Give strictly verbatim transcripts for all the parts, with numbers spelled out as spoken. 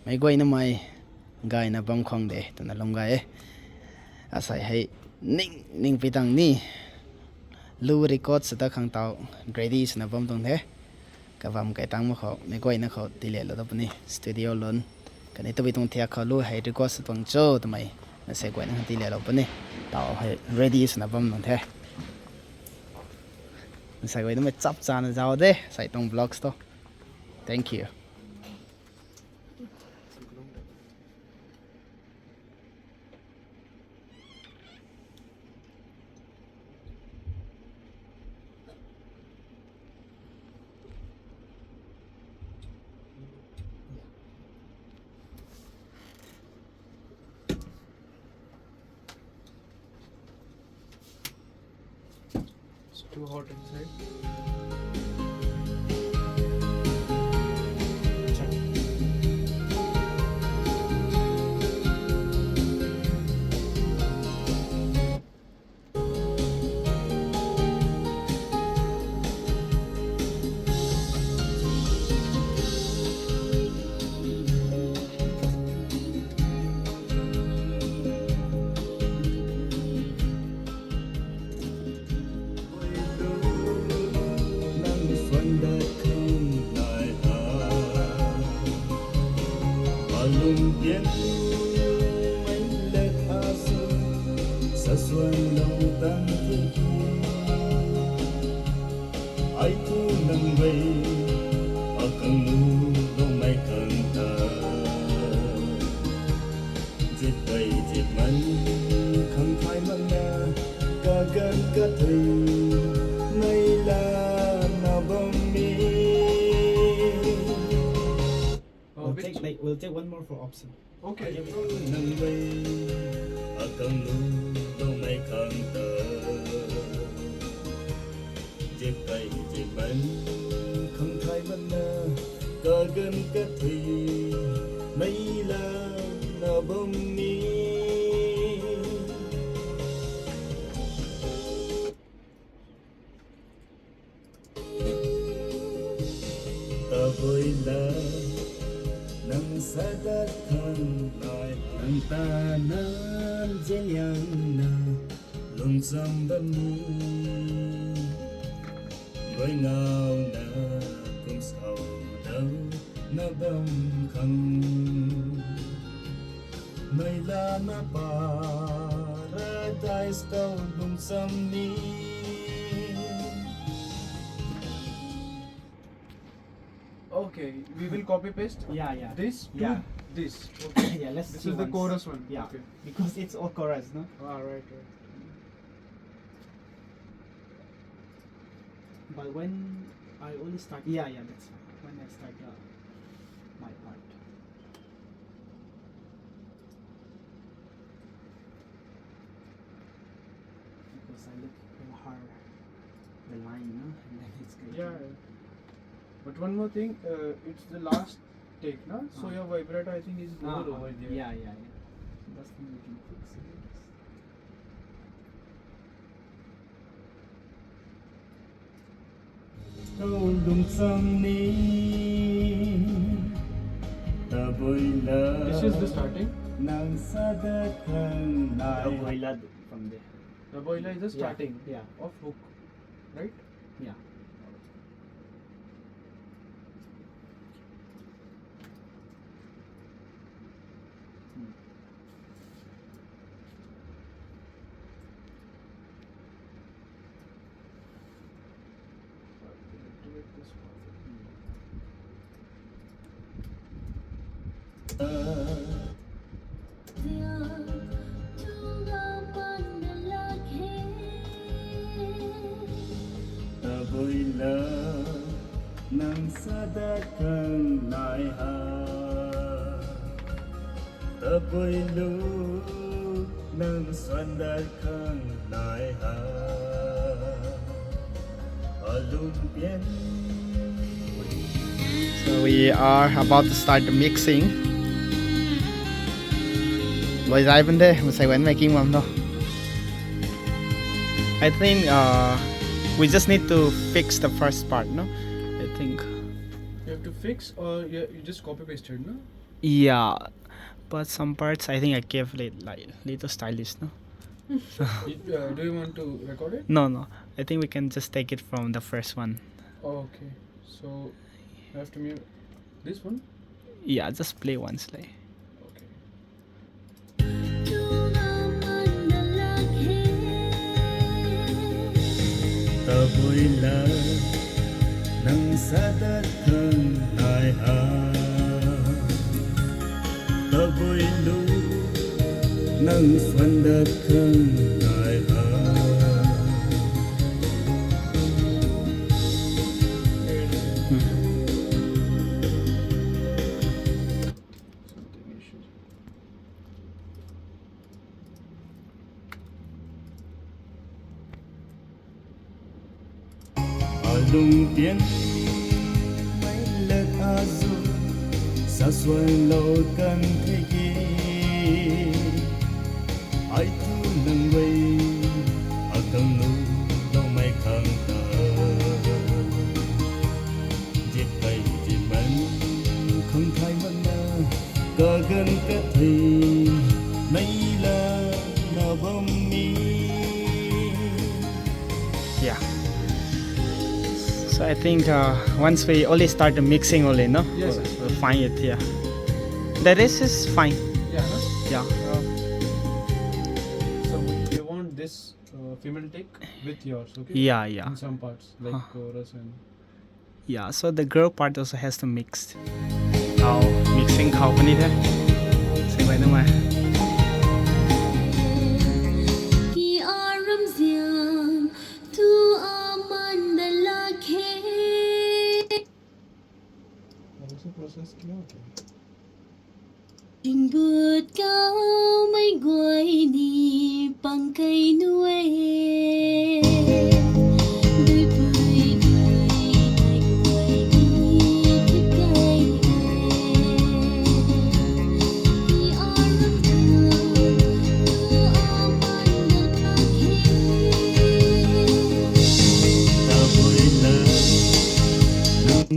Meic guayna mei gayna bam khang de twna lum gay e. Asei hei ning ning pi tang ni lu record sw ta khang tau ready swna bam tuang the. Kabam kai tang ma khou meic guayna khou tiilelou ta puni studio lun. Kani tabui tuang thiak khou lu hei record sw tuang cho twmei na sei guayna khang tiilelou puni. Tau hei ready swna bam tuang the. Sei guayna mei chap chana zau de sei tuang vlogs tu. Thank you. It's too hot inside. Alung pian mei let asu sasuan lou tan tiki. Ai tu nang rui akang nu lou mei khang ta. Zip kai zip man khang thai man na kagan kathui mei la na bam mi. Oh, We'll which take, like, we'll take one more for option. Okay. Nang rui akang nu lou mei khang ta. Zip kai zip man khang thai man na kagan kathui mei la na bam mi. Tabui la nang sadat khang nai nang ta nan zeliang na lung cham bam nu. Rui ngau na kum sau dau na bam khang. Mei la na paradise khou lung cham ni. Okay, we will copy paste Yeah, yeah. this to Yeah. this. Okay. Yeah, let's This see is the once. chorus one. Yeah. Okay. Because it's all chorus, no? Ah, right, right. But when I only start, yeah, yeah, that's fine. When I start uh, my part, because I look how hard the line, no? And then it's getting Yeah, yeah. But one more thing, uh, it's the last take, na? So Ah. your vibrato, I think, is more Ah, ah. over there. Yeah, yeah, yeah. That's the thing we can fix it. Kou lung cham ni. Tabui la. This is the starting. Nang sadat khang nai. Tabui la from there. Tabui la is the Yeah, starting yeah. of hook, right? Yeah. Hmm. Tabui la nang sadat khang nai ha. Tabui lu nang swan dat khang nai ha. Alung pian. So we are about to start the mixing. Loi zai bam de, masei wan making bam do. I think uh, we just need to fix the first part, no? I think. You have to fix or you, you just copy pasted, no? Yeah, but some parts I think I gave it like little stylish, no? It, uh, do you want to record it? No, no. I think we can just take it from the first one. Oh, okay. So, you have to mute this one? Yeah, just play once, like. Okay. Tabui la nang sadat khang nai ha. Tabui lu nang swandat khang nai ha. Alung pian mei lat azu saswan lou kan the ki. Ai tu nang wei akang nu lou mei khang ta. Jip kai jip man khang thai man na kagan ka the mei la na bam ni. Yeah. So I think uh, once we only start the mixing only, no? Yes, yes. We'll find it here. The rest is fine. Yeah, no? Yeah. Uh, so we, we want this uh, female take with yours, okay? Yeah, yeah. In some parts, like Huh. chorus and Yeah, so the girl part also has to mix. How mixing how pani the? Say by the way. Ki aram zian tu aman da la khe. also process kiya. Ingbut kau mei guay ni pang kai nu e. Dui pui dui dai guay ni tip kai e. Ki aram zian tu aman da la khe. Tabui la nang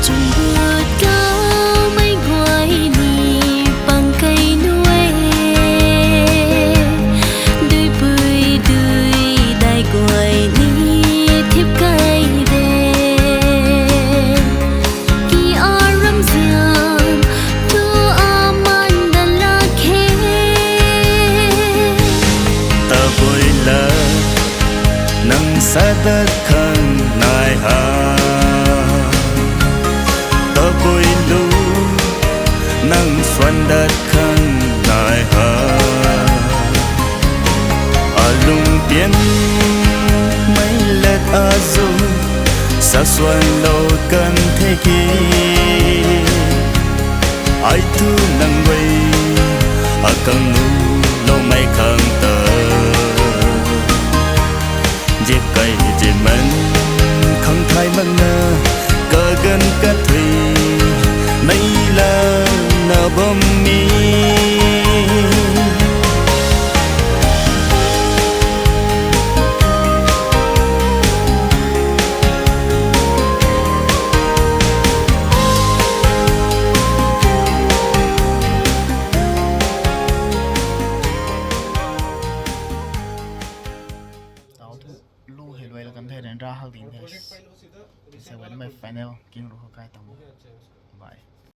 Chungbut kau mei guay ni pang kai nu e. Dui pui dui dai guay ni tip kai de. Ki aram zian tu aman da la khe. Tabui la nang sadat khang nai ha. Tabui lu nang swandat khang nai ha. Alung pian mei lat azu saswan lou kan the ki. Ai tu nang wei akang nu lou mei khang ta. Jip kai jip man khang thai man na kagan ka the mei la na bam ni. Tau thu lu hei luai la kan the ren ra hak ding the. Sa wei na mei final king ru ho kai tang. Bye.